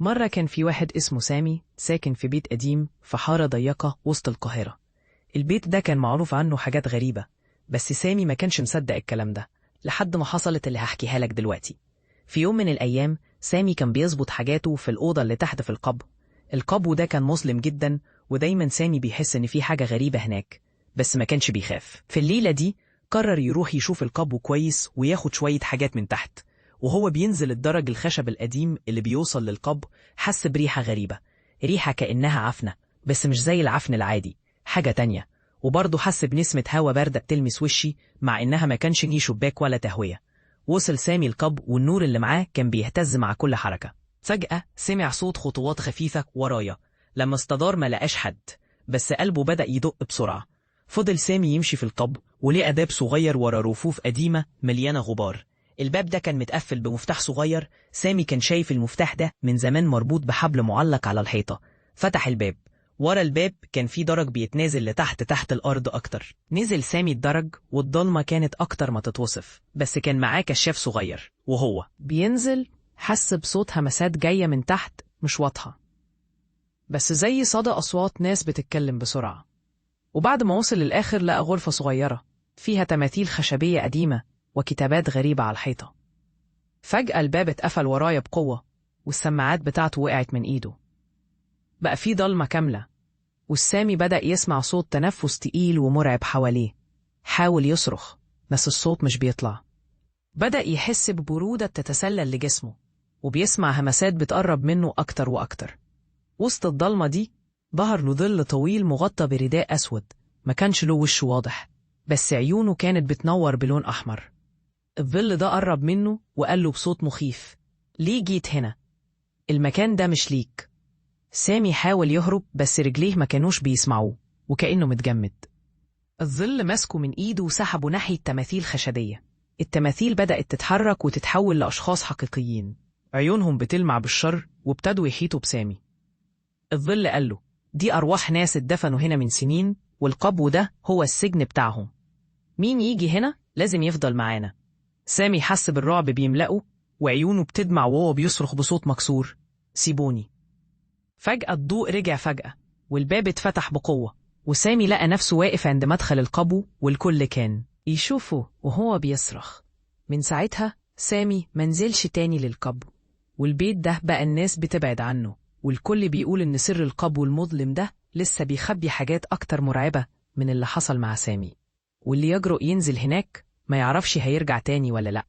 مرة كان في واحد اسمه سامي ساكن في بيت قديم في حارة ضيقة وسط القاهرة. البيت ده كان معروف عنه حاجات غريبة، بس سامي ما كانش مصدق الكلام ده لحد ما حصلت اللي هحكيها لك دلوقتي. في يوم من الأيام سامي كان بيظبط حاجاته في الأوضة اللي تحت في القبو. القبو ده كان مظلم جدا، ودايما سامي بيحس إن في حاجة غريبة هناك، بس ما كانش بيخاف. في الليلة دي قرر يروح يشوف القبو كويس وياخد شوية حاجات من تحت. وهو بينزل الدرج الخشب القديم اللي بيوصل للقبو حس بريحة غريبة، ريحة كأنها عفنة، بس مش زي العفن العادي، حاجة تانية. وبرضه حس بنسمة هوا باردة بتلمس وشي، مع إنها ما كانش ليه شباك ولا تهوية. وصل سامي القبو والنور اللي معاه كان بيهتز مع كل حركة. فجأة سمع صوت خطوات خفيفة ورايا. لما استدار ما لقاش حد، بس قلبه بدأ يدق بسرعة. فضل سامي يمشي في القبو ولقى باب صغير ورا رفوف قديمة مليانة غبار. الباب ده كان متقفل بمفتاح صغير. سامي كان شايف المفتاح ده من زمان مربوط بحبل معلق على الحيطة. فتح الباب. ورا الباب كان في درج بيتنازل لتحت تحت الأرض أكتر. نزل سامي الدرج والضلمة كانت أكتر ما تتوصف، بس كان معاه كشاف صغير. وهو بينزل حس بصوت همسات جاية من تحت مش واضحة، بس زي صدى أصوات ناس بتتكلم بسرعة. وبعد ما وصل للآخر لقى غرفة صغيرة فيها تماثيل خشبية قديمة وكتابات غريبة على الحيطة. فجأة الباب اتقفل ورايا بقوة، والسماعات بتاعته وقعت من إيده. بقى في ضلمة كاملة، والسامي بدأ يسمع صوت تنفس تقيل ومرعب حواليه. حاول يصرخ بس الصوت مش بيطلع. بدأ يحس ببرودة تتسلل لجسمه، وبيسمع همسات بتقرب منه أكتر وأكتر. وسط الضلمة دي ظهر له ظل طويل مغطى برداء أسود، ما كانش له وش واضح، بس عيونه كانت بتنور بلون أحمر. الظل ده قرب منه وقال له بصوت مخيف: ليه جيت هنا؟ المكان ده مش ليك. سامي حاول يهرب بس رجليه ما كانوش بيسمعوه، وكأنه متجمد. الظل مسكه من إيده وسحبه ناحية تماثيل خشبية. التماثيل بدأت تتحرك وتتحول لأشخاص حقيقيين، عيونهم بتلمع بالشر، وابتدوا يحيطوا بسامي. الظل قال له: دي أرواح ناس اتدفنوا هنا من سنين، والقبو ده هو السجن بتاعهم. مين يجي هنا لازم يفضل معانا. سامي حس بالرعب بيملأه، وعيونه بتدمع وهو بيصرخ بصوت مكسور: سيبوني. فجأة الضوء رجع فجأة، والباب اتفتح بقوة، وسامي لقى نفسه واقف عند مدخل القبو، والكل كان يشوفه وهو بيصرخ. من ساعتها سامي منزلش تاني للقبو، والبيت ده بقى الناس بتبعد عنه، والكل بيقول إن سر القبو المظلم ده لسه بيخبي حاجات أكتر مرعبة من اللي حصل مع سامي، واللي يجرؤ ينزل هناك ما يعرفش هيرجع تاني ولا لأ.